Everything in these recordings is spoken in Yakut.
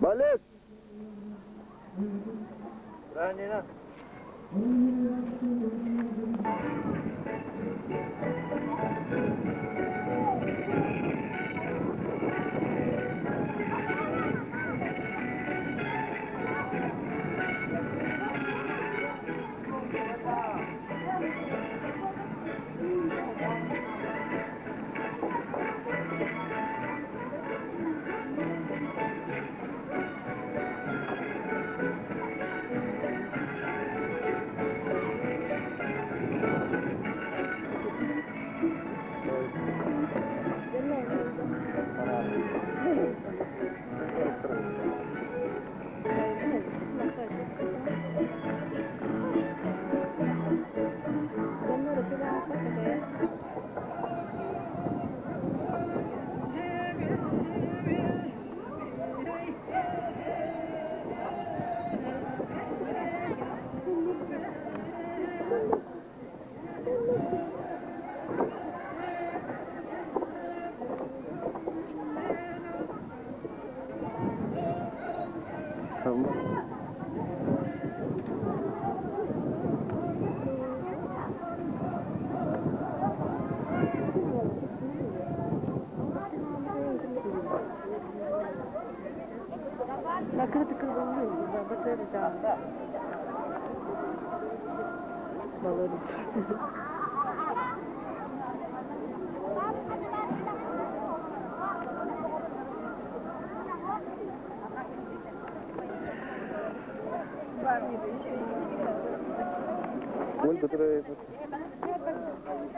Балет!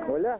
Оля?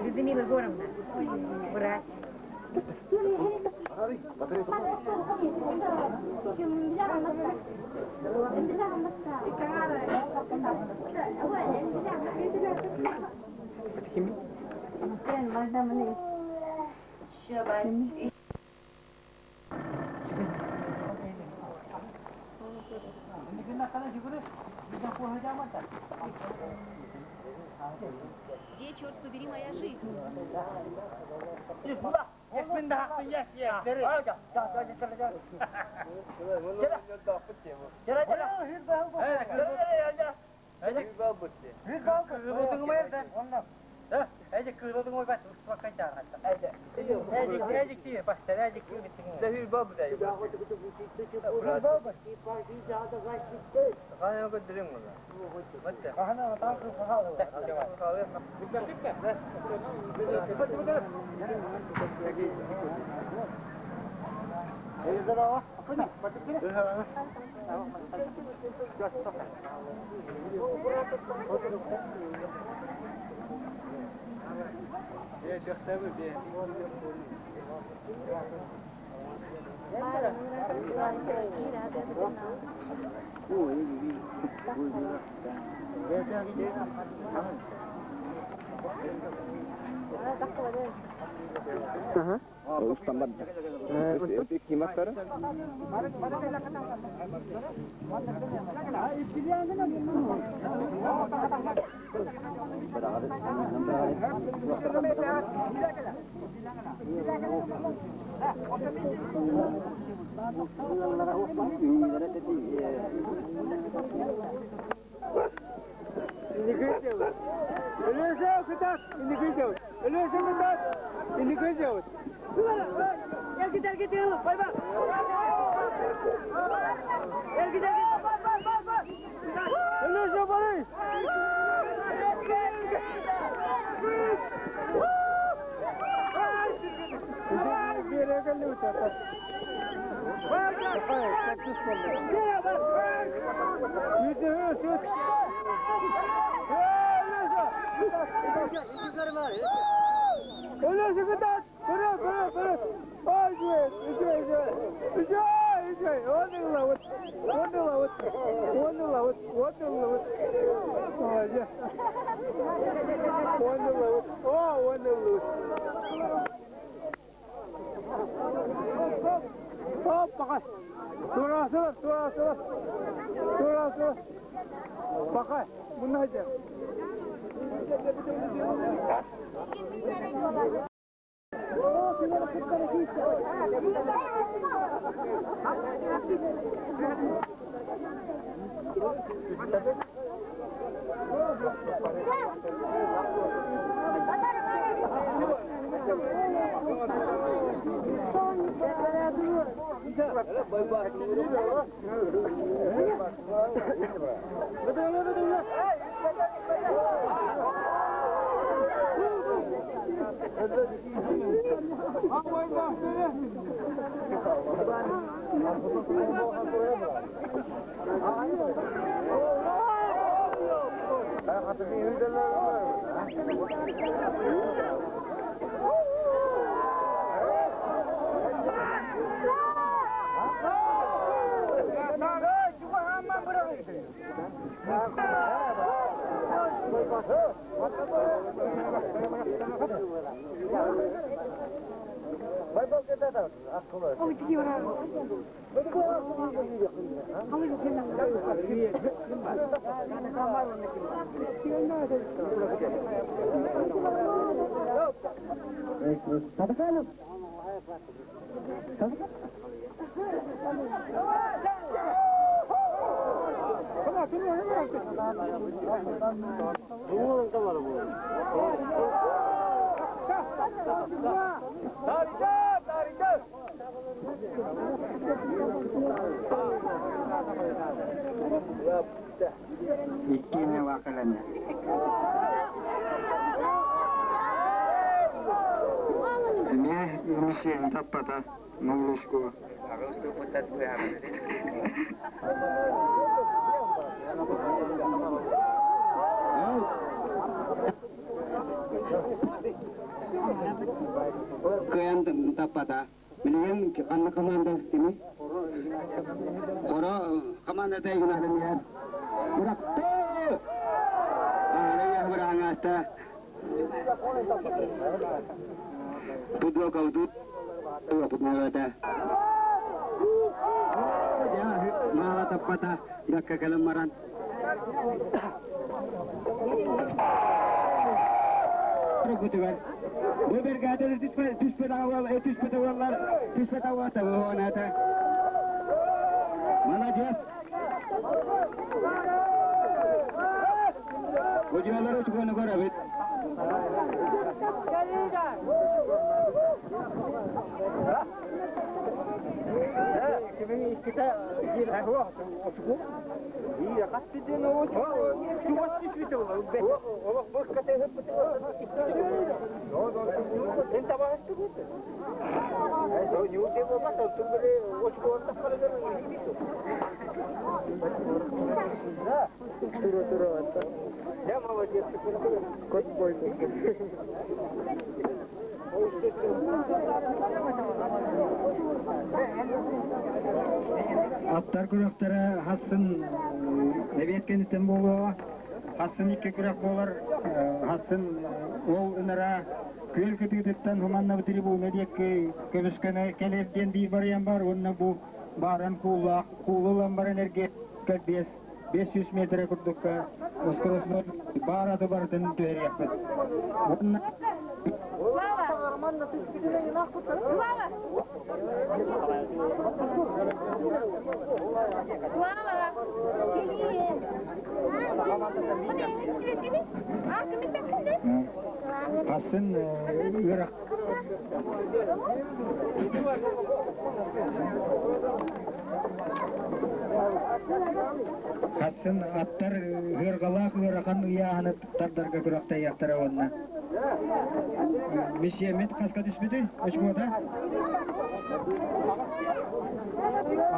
Людмила Егоровна, врач. Где, черт побери, моя жизнь? Футболка Опытнагата. Мала таппата, дакка кэлэн баран. Бүтүгэр. Бу бергадер түспэт уоллар, түспэт ауата буоната. Молодец. Удьуолар учугуну көрөбүт. Аттар күрэхтэрэ хассын эбиэт кэнниттэн буолуоҕа. Хассын икки күрэх буолар. Хассын ол ынара күөл кытыытыттан хуманна трибуна диэки көмүскэнэ кэлэр диэн биир барыйан бар уонна бу бааран кууллаах куулу ылан баран эргэ 500 метрэ курдукка скоростной баар аты барытын түһэриэхпит. Уонна Слава! Слава! Слава! Кэлиэн! Хасын ыарах Хасын аттар ыарҕалаах ыарахан ыйааһыны тардарга күрэхтэһиэхтэрэ уонна Миссиэммит хаска түспүтүй? Очкота?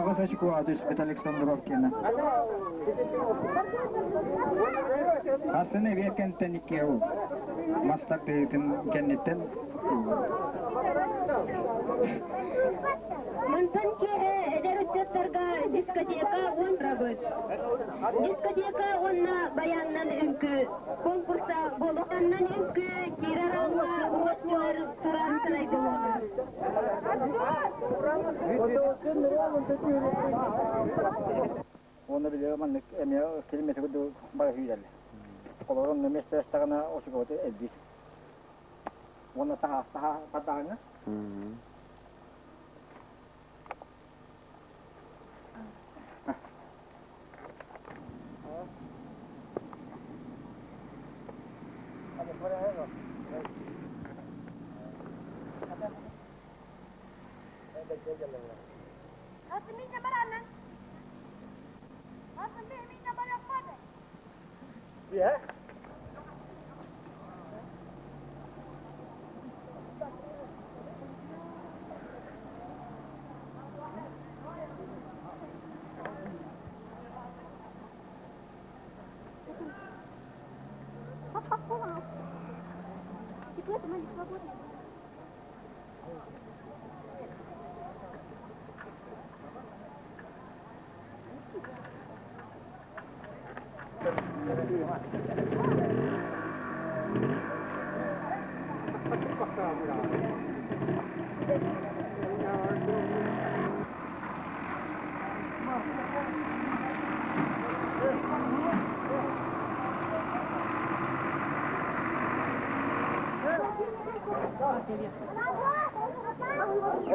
Аҕыс очкоға түспүт Александровкина. Хасын эбиэт кэнниттэн иккиэ мастар тыытын кэнниттэн Мантан киэһэ эдэр ыччаттарга дискотека уонрабыт. Дискотека уонна баяннан үҥкүү конкурса буолуоханнан үҥкүү киирэр ааҥҥа уҥа турар сарайга буолар. Уонна били маннык эмиэ километр курдук бара сүүрэллэр. Олорон онно миэстэлэстэҕинэ очукуота элбиир. Уонна таһаас таһаа тардаҕыҥа.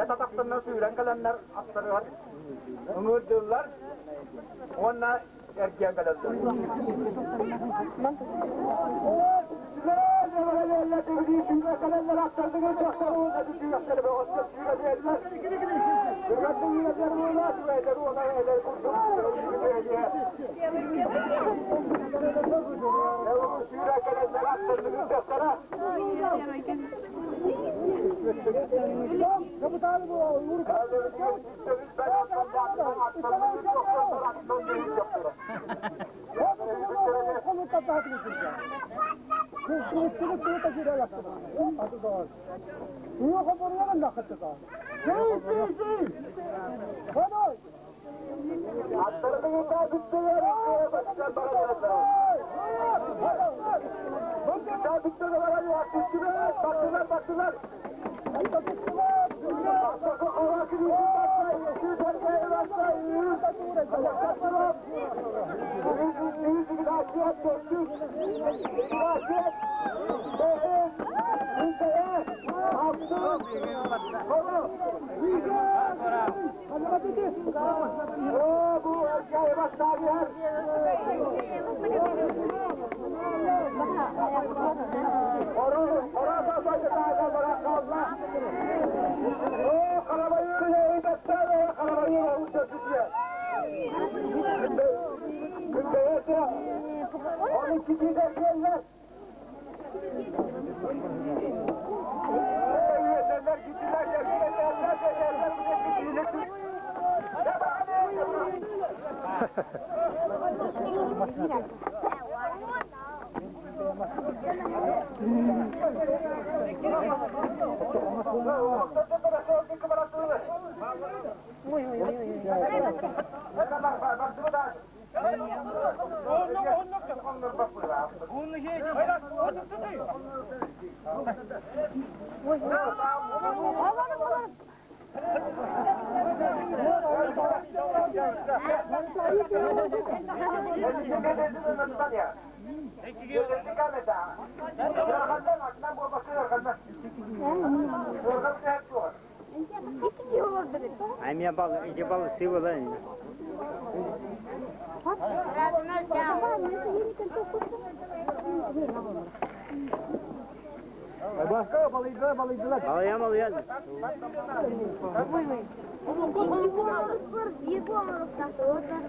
Татахтанна сүүрэн кэлэннэр аттарыгар ыҥырдыллар уонна эргийэн кэлэллэр. Аймя бал, иди бал, сывала. Başka balıklar balıklar. Балая малая.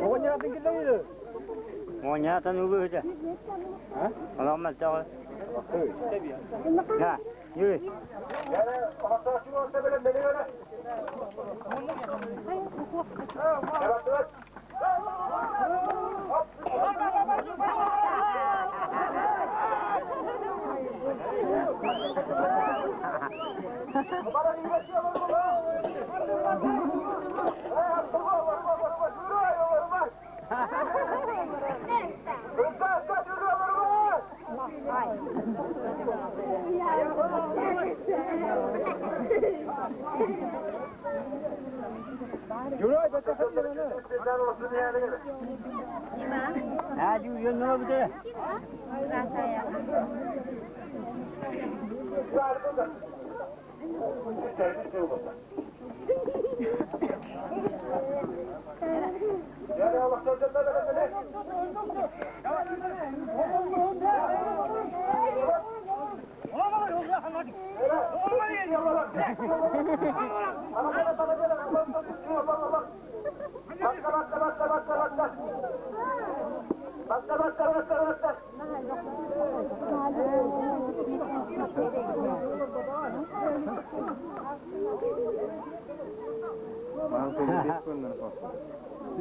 Оҕонньоратын киллэрэр. Оня тан улу хөтэ. Аламмал тагы. На, yürü. Ha, yürü ne oldu?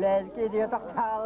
Ләлке диye тактал.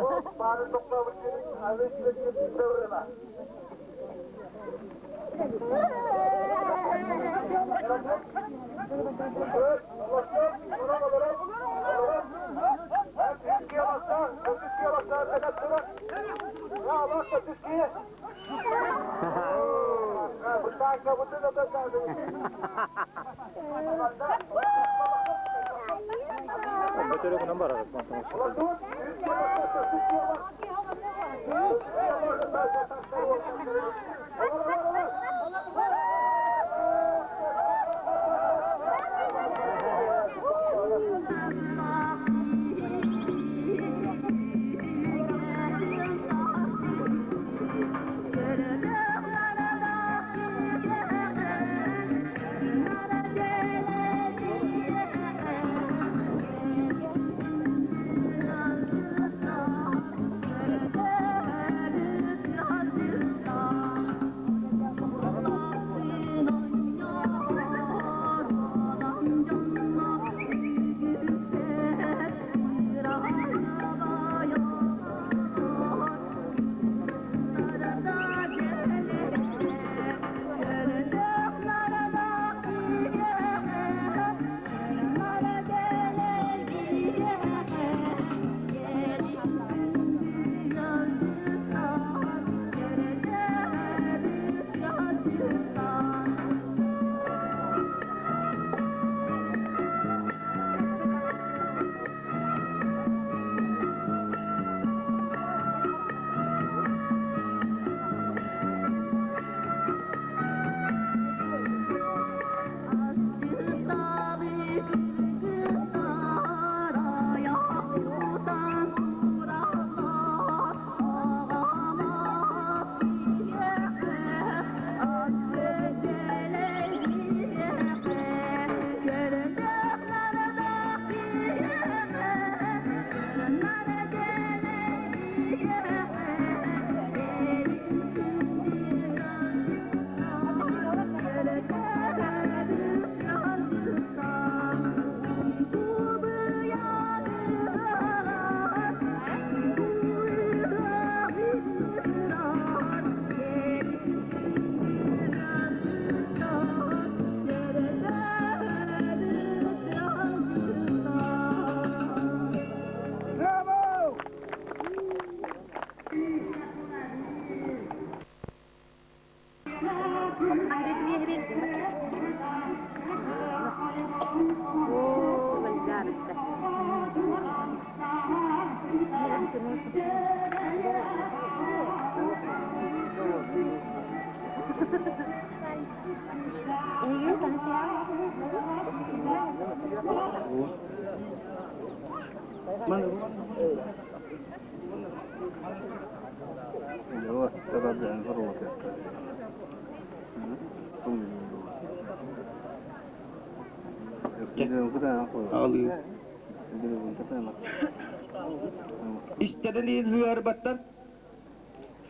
Истэрин иһин сыһыарбаттар.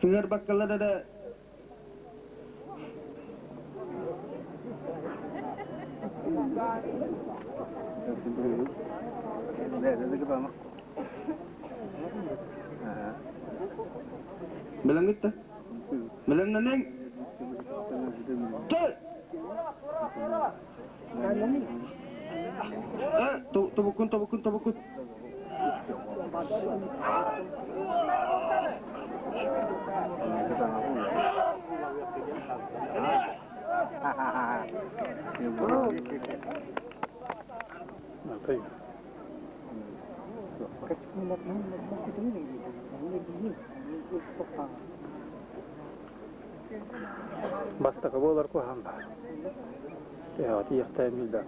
Сыһыарбаккалар эрэ Билэҥҥит да? Билэмнэниҥ! Чэй! Тобуккун, тобуккун, тобуккун. Бастакы буолар куһаҕан баар. Төһөҕө тиийиэхтээҕин билбэт.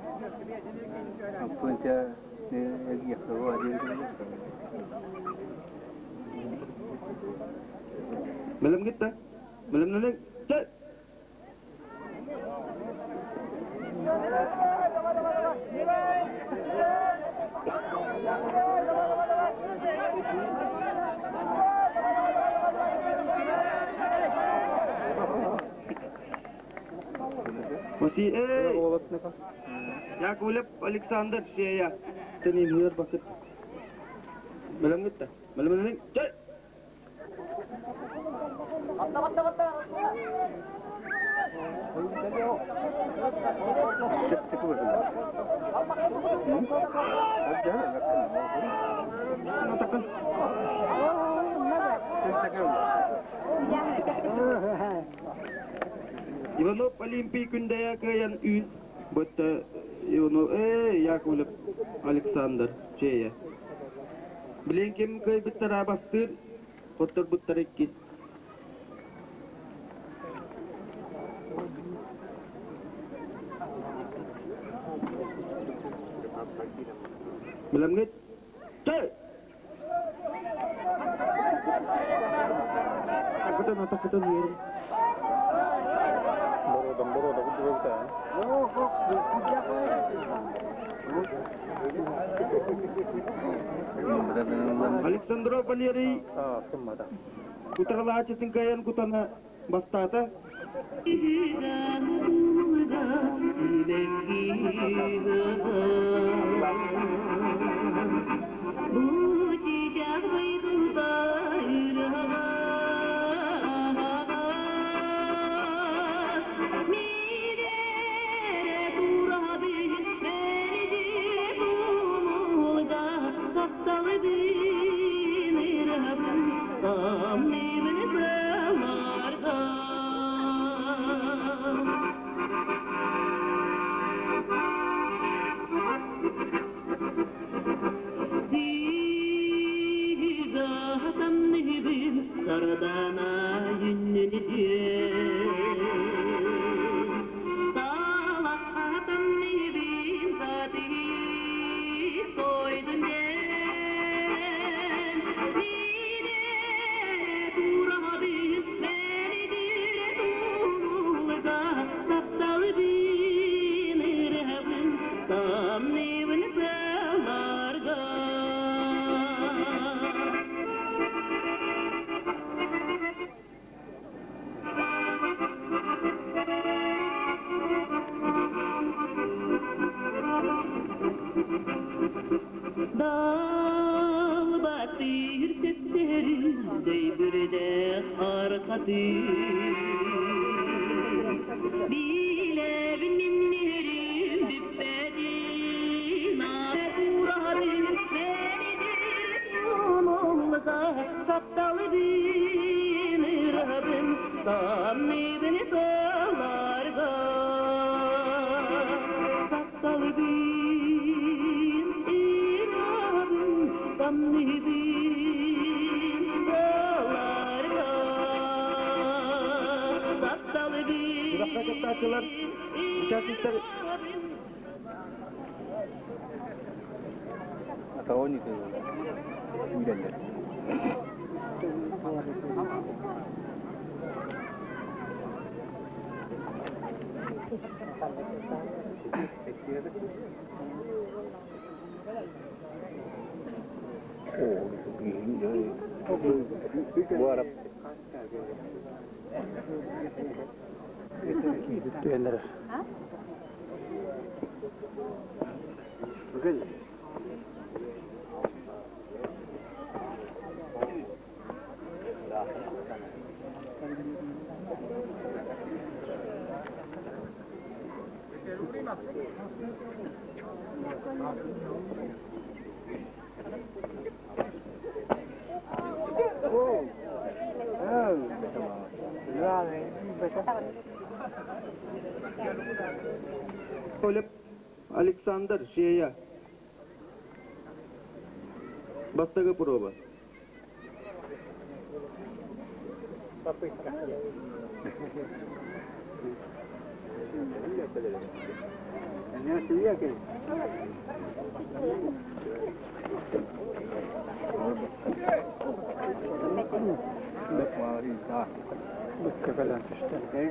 Бэлэмҥит да? Бэлэмнэниҥ! Чэй! Василий, Яковлев Александр Шея. Тенинһыар бакыт. Бэлэмҥит да? Бэлэмнэниҥ! Чэй! Иванов Олимпий күндэйэ кыайан үүн бытта Иванов э Яковлев Александр Чея Билин ким кыайбыттара бастыыр, хотторбуттара иккис. Билэмҥит? Чэй! Такытын, атакытын үөрүм. Бородам, борода курдук эбит ээ. Александров Валерий утарылааччытын кыайан кутана бастаата. Күрэххэ кыттааччылар, участниктар Түһэннэр. Олеп Александр Шея. Бастакы проба. Быкка кэлэн түстэ.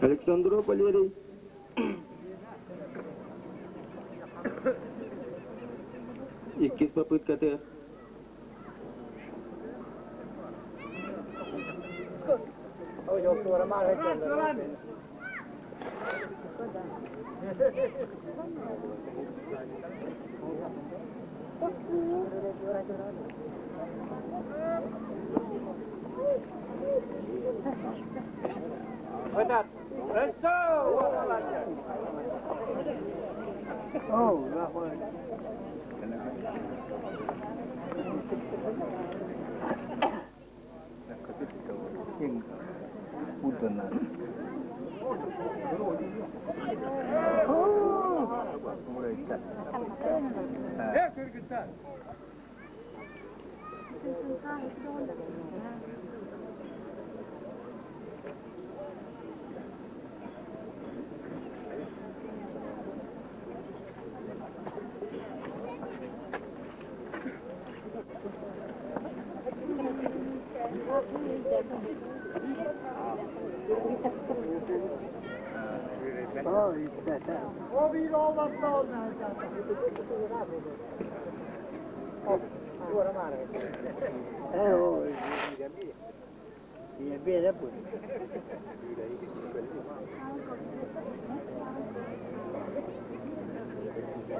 Александров Валерий. Иккис попыткаты.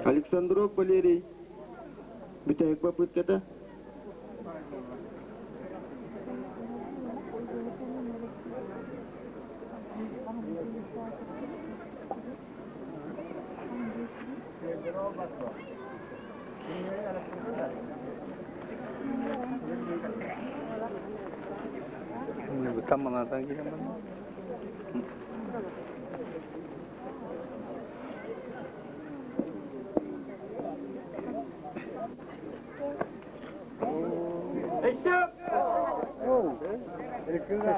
Александров Валерий. Бүтэһик попытката. Там манатан киирэн барда.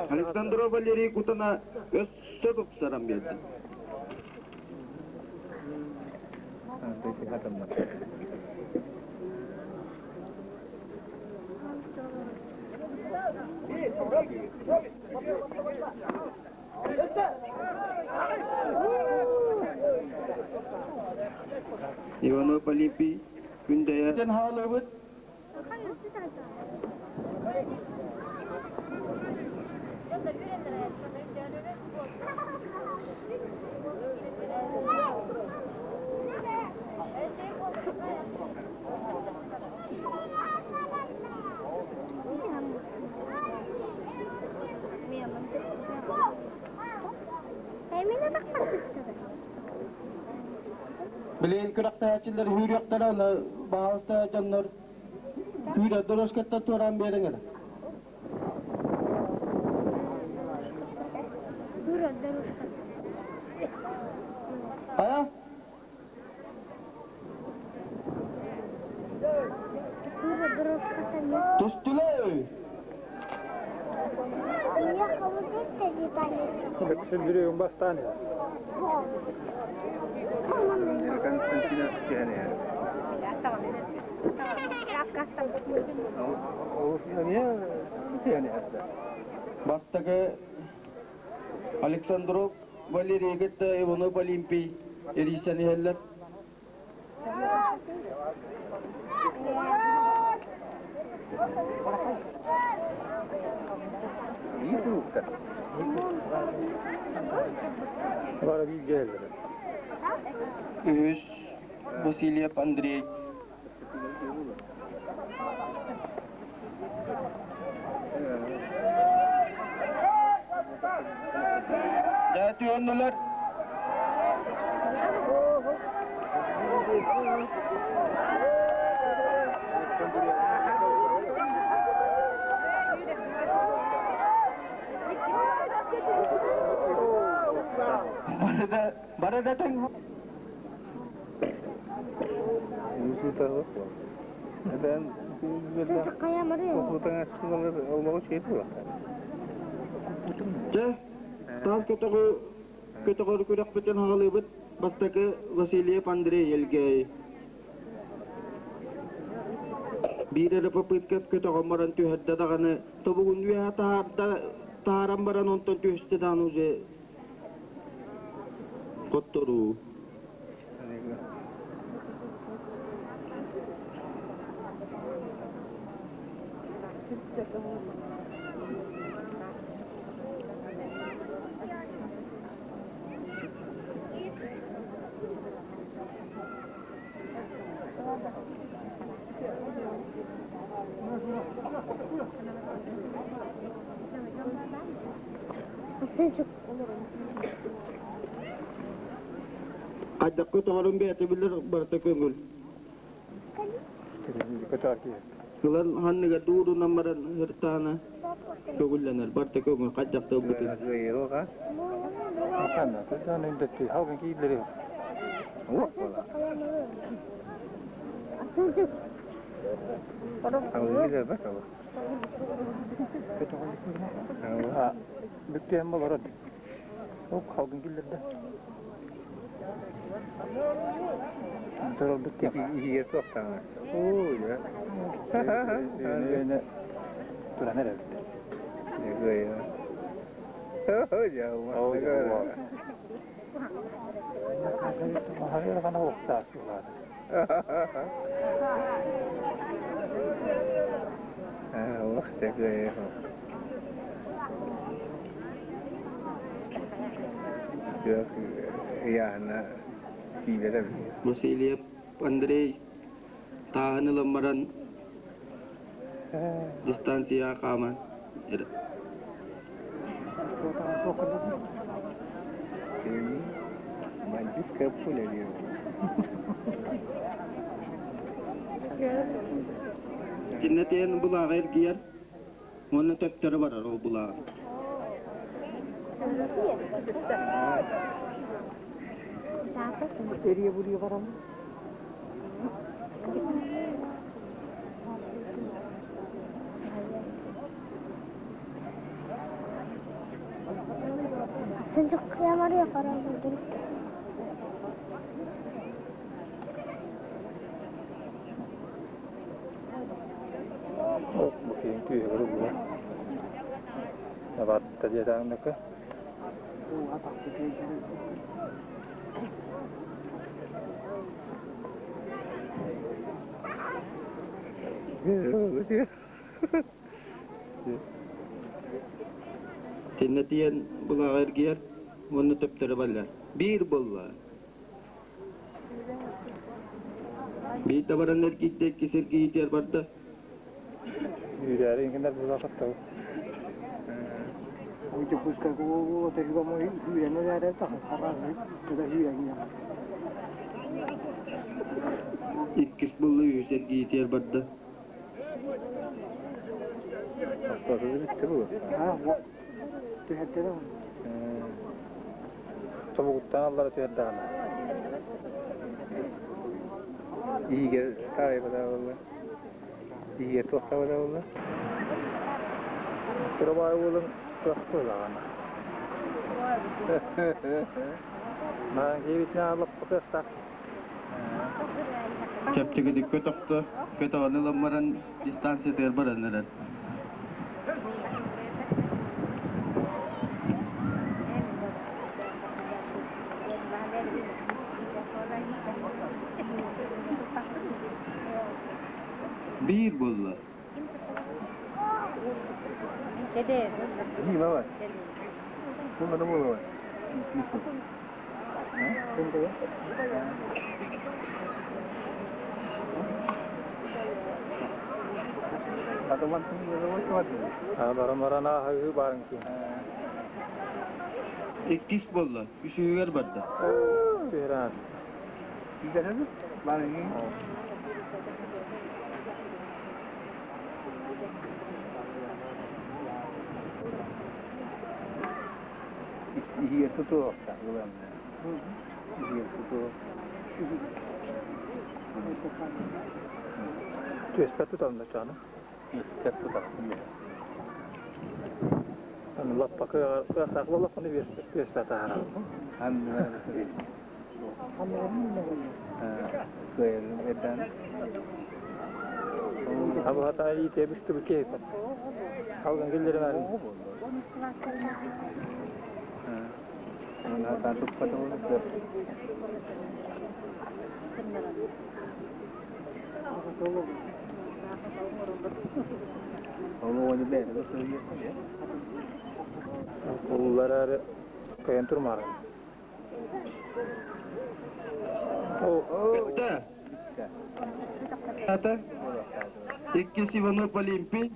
Александров Валерий Кутана өссө тупсаран берді. Иванов Олимпий Күндэйэ. Ден хаалыбыт. Билигин күрэхтэһээччилэр үүрүөхтэрэ, ону баһаалыста дьоннор үүрэ дорожкаттан туораан биэриҥ эрэ. Хайа? Түстүлэр! Сүндүрүгүн бастаан Бастакы Александров Валерий кытта Иванов Олимпий эрийсэн иһэллэр. Бара бииргэ иһэллэр. Үһүс Васильев Андрей. Дьэ түһэннилэр. Бары да, бары да тэҥ. Дьэ, таас көтөҕү көтөҕөр күрэхпитин хаҕалыыбыт бастакы Васильев Андрей Елгей. Биир эрэ попытка көтөҕөн баран түһэрдэ даҕаны тобугун үөһэ таһаарда таһааран баран онтон түһүстэ даҕаны уже хотторуу. Хайдахха тоҕорун бэйэтэ билэр барыта көҥүл. Ылан ханныга дуурунан баран ыртаана көҥүллэнэр барыта көҥүл хайдах да ылбытын. Бүктүөн болород. Ол халгын киллэрдэ. Торолбут Иһигэ суохтаҕына. Оо, дьэ. Туран эрэбит. Оо, дьэ, Олох Васильев Андрей тааһын ылан баран дистанцияҕа хааман Итиннэ тиэн былааҕа эргийэр уонна төптөрү барар ол былааҕа. Бу киһиҥ түөһүгэр угула. Абатта диэтэҕинэкэ. Тиннэ тиийэн былааҕа эргийэр уонна төптөрө баллар. Биир буолла. Биир да баран эргийдэ, иккис эргийиитигэр барда. Үүрээри иҥкинэр булаахаттабыт. Дьокуускайга уолу сүүрэн эрээри тахсар сүүрэн Иккис буолла, үһүс эргийиитигэр барда. Ортото бүттэ бу. Түһэрдэрэ Тобугуттан аллара түһэрдэҕинэ. Иһигэр таайбата буолла. Иһигэр туохтаабата буолла. Кыра баай уолун туох буолаҕына. Маан киһибитинэ аллаппа кыахтаах. Чэпчэкитик көтөхтө, көтөҕөн ылан баран дистанциятыгар баран эрэр. Биир буолла. Дима var. Bunları буолуо. Баран баран ааһыы баарыҥ киин. Иккис буолла, үсүһүгэр барда. Түһэрэн. Иһигэр тутуохтаах главное. Иһигэр тутуох. Түөспэт туталын чааны. Түөспэт тутар. Аны лаппа кыахтаах буоллахпына түөспэт аһарар. Анныгар кыайарын эрдэн. Абыһата иитэ быстыбыт киһи Халган киллэрин Улларары кыайан турмаары. Бүттэ. Ата. Иккис Иванов Олимпий.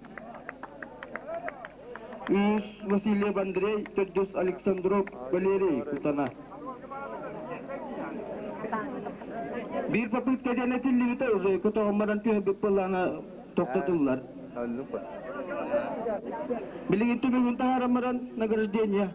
Үс Васильев Андрей, төрдүс Александров Валерий Кутана. Биир попытка диэн этиллибитэ уже көтөҕөн баран түһэрбит былаана тохтотуллар. Билигин түмүгүн таһааран баран награждение.